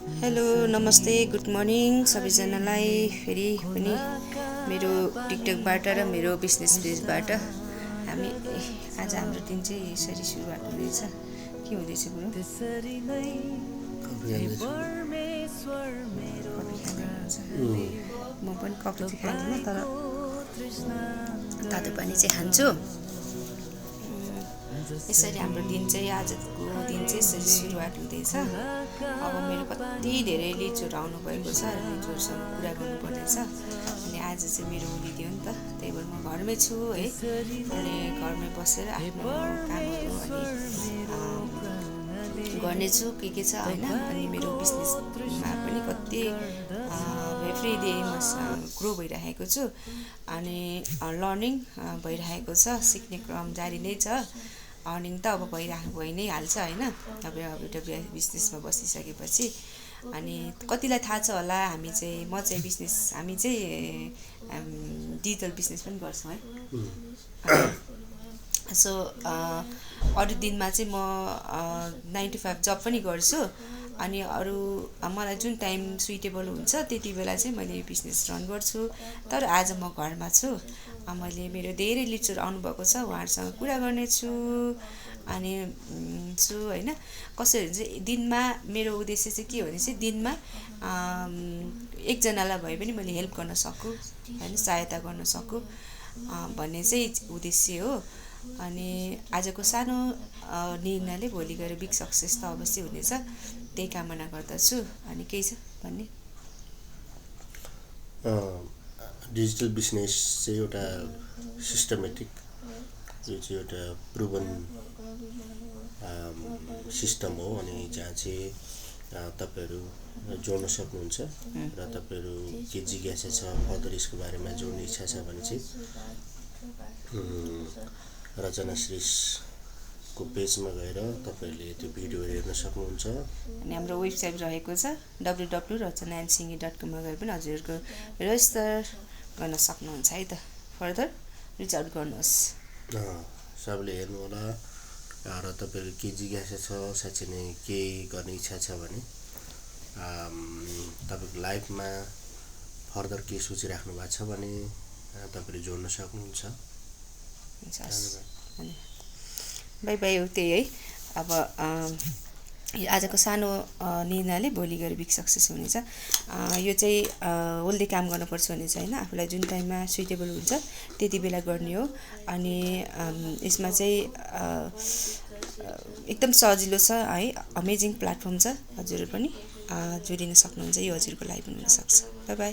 Hello नमस्ते good morning सबैजनालाई फेरि पनि मेरो टिकटकबाट र मेरो बिजनेस पेजबाट हामी आज हाम्रो दिन चाहिँ यसरी सुरुवात हुँदैछ। के हुँदैछ बुढो? कफी खाँदैछु। कफी खाँदै हुनुहुन्छ? म पनि कफी चाहिँ खाँदिनँ तर तातो पानी चाहिँ खान्छु। यसरी हाम्रो दिन चाहिँ आजको दिन चाहिँ यसरी सुरुवात हुँदैछ। अब मेरो कति धेरै लिचुहरू आउनुभएको छ र लिचुहरूसँग कुरा गर्नुपर्नेछ। अनि आज चाहिँ मेरो होलिडे हो नि त, त्यही भएर म घरमै छु है। अनि घरमै बसेर आफ्नो कामहरू अनि गर्नेछु के छ होइन। अनि मेरो बिजनेसमा पनि कति एभ्री डे म ग्रो भइरहेको छु अनि लर्निङ भइरहेको छ, सिक्ने क्रम जारी नै छ। अर्निङ त अब भइ नै हाल्छ होइन। अब एउटा बिजनेसमा बसिसकेपछि अनि कतिलाई थाहा छ होला हामी चाहिँ डिजिटल बिजनेस पनि गर्छौँ है। सो अरू दिनमा चाहिँ म 9 to 5 जब पनि गर्छु अनि अरू मलाई जुन टाइम सुइटेबल हुन्छ त्यति बेला चाहिँ मैले बिजनेस रन गर्छु। तर आज म घरमा छु। मैले मेरो धेरै लिचुहरू आउनुभएको छ, उहाँहरूसँग कुरा गर्नेछु अनि होइन। कसरी हुन्छ दिनमा मेरो उद्देश्य चाहिँ के हो भने चाहिँ दिनमा एकजनालाई भए पनि मैले हेल्प गर्न सकूँ होइन, सहायता गर्न सकूँ भन्ने चाहिँ उद्देश्य हो। अनि आजको सानो निर्णयले भोलि गएर बिग सक्सेस त अवश्य हुनेछ, त्यही कामना गर्दछु। अनि केही छ भन्ने? डिजिटल बिजनेस चाहिँ एउटा सिस्टमेटिक, यो चाहिँ एउटा प्रुभन सिस्टम हो। अनि जहाँ चाहिँ तपाईँहरू जोड्न सक्नुहुन्छ र तपाईँहरू के जिज्ञासा छ फर्दर यसको बारेमा जोड्ने इच्छा छ भने चाहिँ रचना श्रेष्ठको पेजमा गएर तपाईँहरूले त्यो भिडियोहरू हेर्न सक्नुहुन्छ। अनि हाम्रो वेबसाइट रहेको छ www.rachanaandsinge.com मा गएर पनि हजुरहरूको रेजिस्टर गर्न सक्नुहुन्छ है त। फर्दर रिच आउट गर्नुहोस्। सबैले हेर्नु होला र तपाईँहरू के जिज्ञासा छ, साँच्चै नै केही गर्ने इच्छा छ भने तपाईँको लाइफमा फर्दर के सोचिराख्नु भएको छ भने तपाईँले जोड्न सक्नुहुन्छ। बाई बाई हो त्यही है। अब आजको सानो निर्णयले भोलि गएर बिग सक्सेस हुनेछ। यो चाहिँ होल डे काम गर्नुपर्छ भन्ने चाहिँ होइन, आफूलाई जुन टाइममा सुइटेबल हुन्छ त्यति बेला गर्ने हो। अनि यसमा चाहिँ एकदम सजिलो छ है, अमेजिङ प्लेटफर्म छ। हजुरहरू पनि जोडिन सक्नुहुन्छ, यो हजुरको लागि पनि हुनसक्छ। By by.